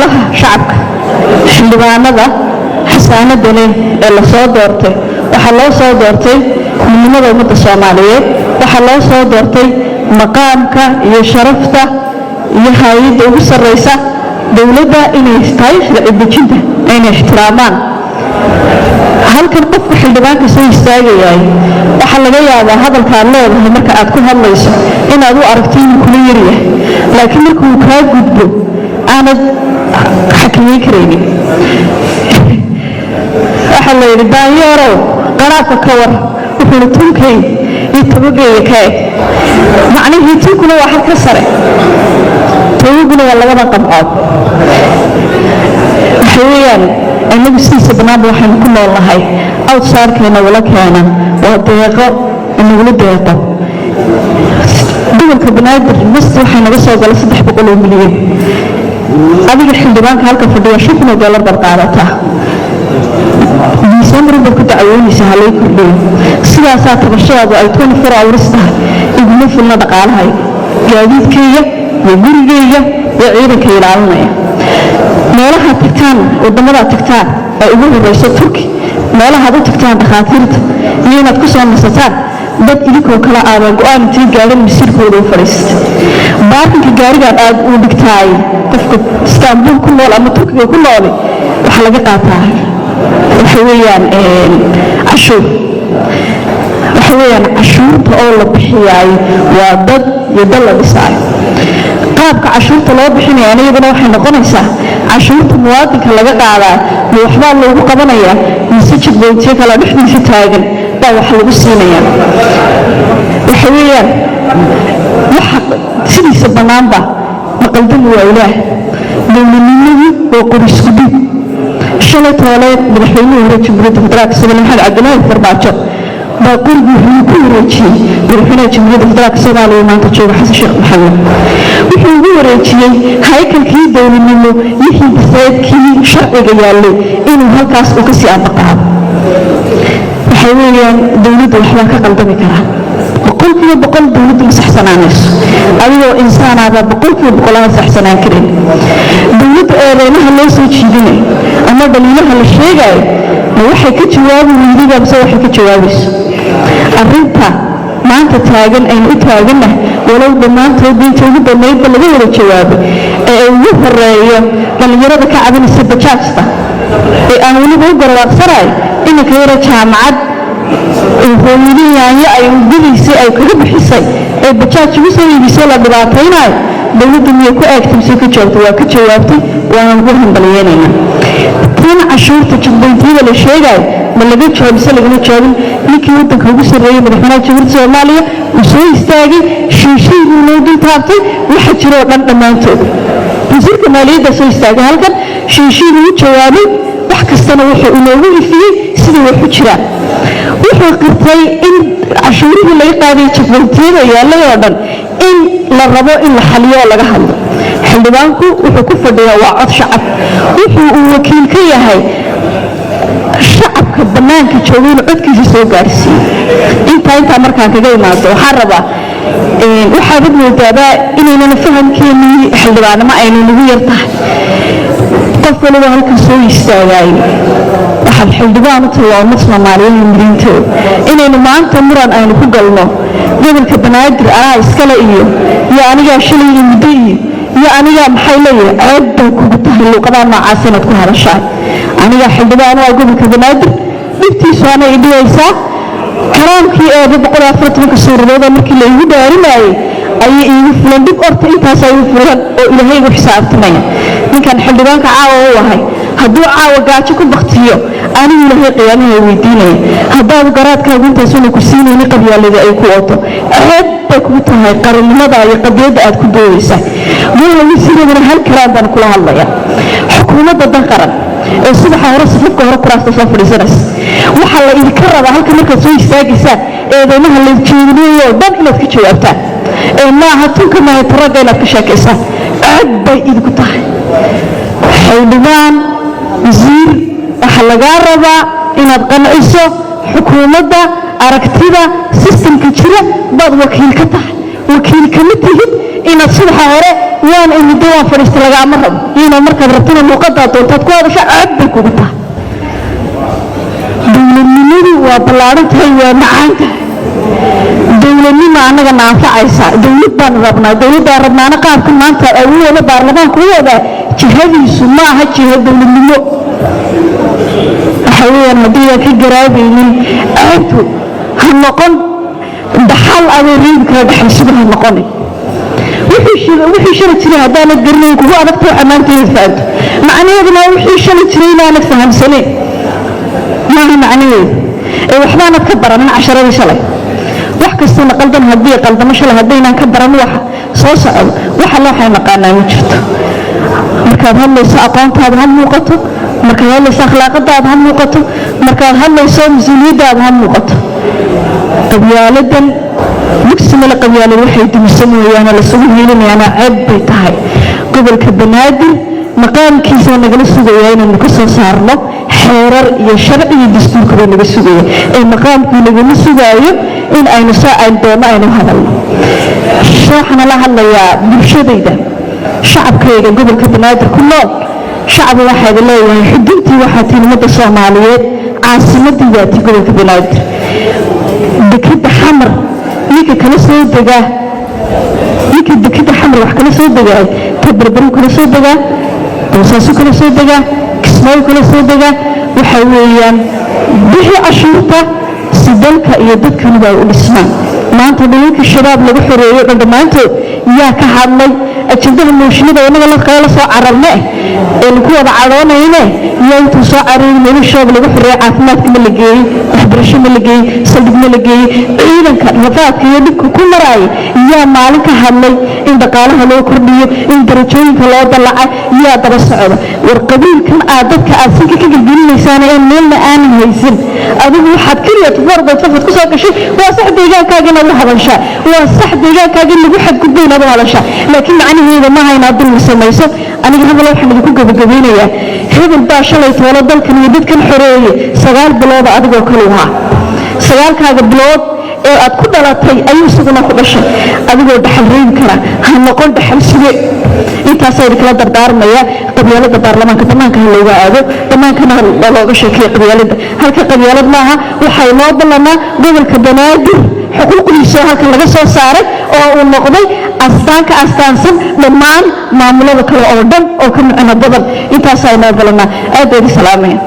Golaha Shacabka, xildhibaanada xasaanada leh ee lasoo doortay, waxaa loo soo doortay midnimada ummadda Soomaaliyeed. Waxaa loo soo doortay maqaamka iyo sharafta iyo hay'adda ugu sarraysa dowladda inay tahay sharci dejinta, inay ixtiraamaan. Halkan qofka xildhibaanka soo istaagayaay, waxaa laga yaabaa hadalka aad leedahay marka aad ku hadlayso inaad u aragto inuu kula yaryahay, laakiin marka uu kaa gudbo aanad xakameyn karaynin. Waxaa la yidhi, "Daanyeerow, qaraabka ka war." Wuxuuna tunkay iyo tobageyga ka eg. Macnihii tunkuna waa halka sare, tobaguna waa labada qabcood. Waxa weeyaan, inagu sidiisa bannaanba waxaynu ku nool nahay outside-keena wala keena waa deeqo, inagula deeqo. Gobolka Banaadir masti waxay naga soo galay 300 oo milyan. Adiga xildhibaanka halka fadhiya $5,000 baad qaadataa. December baad ku dacwoonaysaa, halay kordhiyo. Sidaasaa tabashadaadu ay 24 hours tahay. Iguma filna dhaqaalahay, gaadiidkayga iyo gurigayga iyo ciidanka ilaalinaya. Meelahaad tagtaan, waddamadaad tagtaan ee ugu horeyso Turki, meelahaad u tagtaan dhakhaatiirta iyo inaad ku soo nasataan, dad idinkoo kale aada go'aan intii gaadhan masiirkooda u fadhiista. Parking-ka gaarigaan aad uu dhigtaay, qofka Istaanbul ku nool ama Turkiga ku nooli waxaa laga qaataa, waxa weeyaan, cashuur. Waxa weeyaan, cashuurta oo la bixiyaay waa dad iyo dal la dhisaayo. Qaabka cashuurta loo bixinaya iyaduna waxay noqonaysaa, cashuurta muwaadinka laga qaadaa ma waxbaa loogu qabanayaa, mise checkpoint-yo kala dhexdiisa taagan baa wax lagu siinaya? Waxa weeyaan, waxa sidiisa bannaanba maqaldami waa Ilaah. Dowladnimadu waa qorisku dhib. Shalay tooleed madaxweynihii hore Jamhuuriyadda Federaalka Soomaaliya, Maxamed Cabdilaahi Farmaajo, baa qorigii wuxuu ku wareejiyey madaxweynaha Jamhuuriyadda Federaalka Soomaaliya maanta jooga, Xasan Sheekh Maxamuud. Wuxuu ugu wareejiyey haykalkii dowladnimo iyo hindiseedkii sharciga yaallay inuu halkaas uu kasii ambaqaado. Waxa weeyaan, dowladdu waxbaa ka qaldami karaa. 100% dowladdu ma saxsanaanayso. Adigoo insaanaaba 100% aan saxsanaan karin. Dowladda eedeymaha loo soo jiidinayo ama dhaliilaha la sheegayo, ma waxay ka jawaabi weydayba mise waxay ka jawaabayso? Arrinta maanta taagan aynu u taaganah, walow dhammaantood inta ugu badnaydba laga wada jawaabay, ee ugu horeeyo dhallinyarada ka cabanaysa bajaajta, ee aan weliba u garwaaqsanayo inanka yara jaamacad hooyadii yaanyo ay ugudaysay ay kaga bixisay ee bajaaj ugu soo iibisay la dhibaataynayo, dowladdu miyay ku eegtay mise ka jawaabtay? Waa ka jawaabtay, waana ugu hambalyeynayna. Tan cashuurta checkpoint-yada la sheegayo, ma laga jawaab mise lagama jawaabin? Ninkii waddanka ugu sarreeyey, madaxweynaha Jamhuuriyadda Soomaaliya, uu soo istaagay, shiishayguu noo dul taabtay waxa jiroo dhan dhammaantood. Wasiirka maaliyadda soo istaagay halkan, shiishayguu u jawaabay wax kastana, wuxuu inoogu ifiyey sidai wax u jiraan. Wuxuu qirtay in cashuurihii laga qaaday checkpoint-yada yaallay oo dhan in la rabo in la xaliyo oo laga hadlo. Xildhibaanku wuxuu ku fadhiyaa waa cod shacab. Wuxuu uu wakiil ka yahay shacabka bannaanka jooga inuu codkiisa soo gaarsiiyo. Intaa markaan kaga imaado, waxaan rabaa, waxaabad moodaabaa inaynana fahamkeennii xildhibaanimo aynu nagu yar tahay. Qof waliba halkan soo istaagaay, waxaad xildhibaan u tahay waa ummad Soomaaliyeed midintooda. Inaynu maanta muran aynu ku galno gobolka Banaadir anaa iskale iyo anigaa shalay iyo muddo iyo anigaa maxay leeyahay, ceeb bay kugu tahay luuqadaa noocaas inaad ku hadashaay. Anigaa xildhibaan u ah gobolka Banaadir, dhibtiisu anay idhigaysaa. Karaamkii eeba 114-ka suuradooda markii la igu dhaarinayay ayay iigu fulan dhib orta. Intaasaa igu fulan oo Ilaahay igu xisaabtamaya. Ninkan xildhibaanka caawa u ahay hadduu caawa gaajo ku baktiyo, anigu Ilaahay qiyaamaha weydiinaya. Haddaad garaadkaagu intaasuna ku siinayni, qabyaalada ay ku wato, ceeb bay kugu tahay qarannimada iyo qadiyadda aad ku doodaysaa. Golaha wasiiradana hal kalaan baan kula hadlaya. Xukuumadda dan qaran ee subaxa hore safafka hore kuraasta soo fadhiisanaysa, waxaa la idinka rabaa halka markaad soo istaagaysaan eedeymaha la jeedinayo dhan inaad ka jawaabtaan, ee maaha tunka mahataragga inaad ka sheekaysaan. Ceeb bay idinku tahay. Xildhibaan, wasiir, waxaa lagaa rabaa inaad qanciso xukuumadda. Aragtida system-ka jira baad wakiil ka tahay. Wakiil kama tihid inaad subaxa hore Waan imiddo, waan fadhiista, lagaama rabo. Iyadoo markaad rabtana luuqadaa doontaad ku hadasho, ceeb bay kugu tahay. Dowladnimadu waa ballaaran tahay, waa macaan tahay. Dowladnimo annaga na anfacaysa, dowlad baanu rabnaa. Dowladdaan rabnaana qaabka maanta ay u wada baarlamaanku u wadaa, jihadiisu ma aha jiho dowladnimo. Waxa weeyaan, haddii aan ka garaabaynin ceebtu, ha noqon dhaxal adoo reebi kara, dhaxal suga ha noqonin. Wixii shalay jiray haddaanad garanayn, kugu adagta waxa maanta inaad fahamto. Macnaheeduna wixii shalay jiray inaanad fahamsanayn maaha macnaheedu, ee waxbaanad ka baranin casharadii shalay. Wax kastana qaldan haddii qaldamo shalay, haddaynaan ka baran waxa soo socdo, waxa loo waxay naqaanaa ma jirto. Markaad hadlayso, aqoontaada ha muuqato. Markaad hadlayso, akhlaaqadaada ha muuqato. Markaad hadlayso, mas-uuliyaddaada ha muuqato. Qabyaaladan dugsi male, qabyaalad waxay dumisa mooyaane lasugu hiilinayaana ceeb bay tahay. Gobolka Banaadir maqaamkiisa nagala sugayaa inaynu ka soo saarno xeerar iyo sharci iyo dastuurka baa naga sugaya, ee maqaamkii nagama sugaayo in aynu saa aynu doonno aynu hadalno. Waxaana la hadlayaa bulshadayda, shacabkayga gobolka Banaadir ku nool. Shacab, waxaad leeyahay xuduntii, waxaa tihiin ummadda Soomaaliyeed, caasimadii waa tii gobolka Banaadir. Dekeda Xamar ninka kala soo degaa, ninka dekeda Xamar wax kala soo degaay, ta Berberu kala soo degaa, Boosaasu kala soo degaa, Kismaayo kala soo degaa. Waxa weeyaan, bixi cashuurta si dalka iyo dadkanuba ay u dhismaan. Maanta dhulalka Shabaab lagu xoreeyo dhan dhammaantood yaa ka hadlay? Ajandaha mooshinada innaga la kale la soo cararne ee lagu wada cadhoonayne, yaa intuu soo careeyay meelo Shabaab lagu xoreeyay? Caafimaadka ma la geeyey? Waxbarasho ma la geeyey? Saldhig ma la geeyey? Ciidanka rafaadka iyo dhibka ku maraaya yaa maalin ka hadlay in dhaqaalaha loo kordhiyo, in darajooyinka loo dallacay? Yaa daba socda? War qabiilkan aad dadka aad sinka ka gelgelinaysaana ee meelna aanan haysan, adigu waxaad keliya 4.5 ku soo gashay. Waa sax deegaankaaga inaad u hadashaa, waa sax deegaankaaga in lagu xadgudbo inaad u hadashaa, laakiin macnaheeda maaha inaad dulmi samayso. Aniga hadal waxaan idinku gabagabeynayaa, hebel baa shalay toolo dalkan iyo dadkan xoreeye. 9 bilooda adigoo kale ahaa, 9kaaga bilood ee aad ku dhalatay ayuu isaguna ku dhashay. Adigoo dhaxal reebi kara, ha noqon dhaxal suge. Intaasaa idinkala dardaarmaya. Qabyaalada baarlamaanka bannaanka ha looga aado, bannaankana ha looga sheekeeyo. Qabyaalada halka qabyaalad maaha. Waxay noo ballanaa gobolka Banaadir xuquuqdiisa halkan laga soo saaray oo uu noqday astaan ka astaansan dhammaan maamulada kale oo dhan oo ka micno badan. Intaasaa inoo ballanaa. Aad baa idin salaamaya.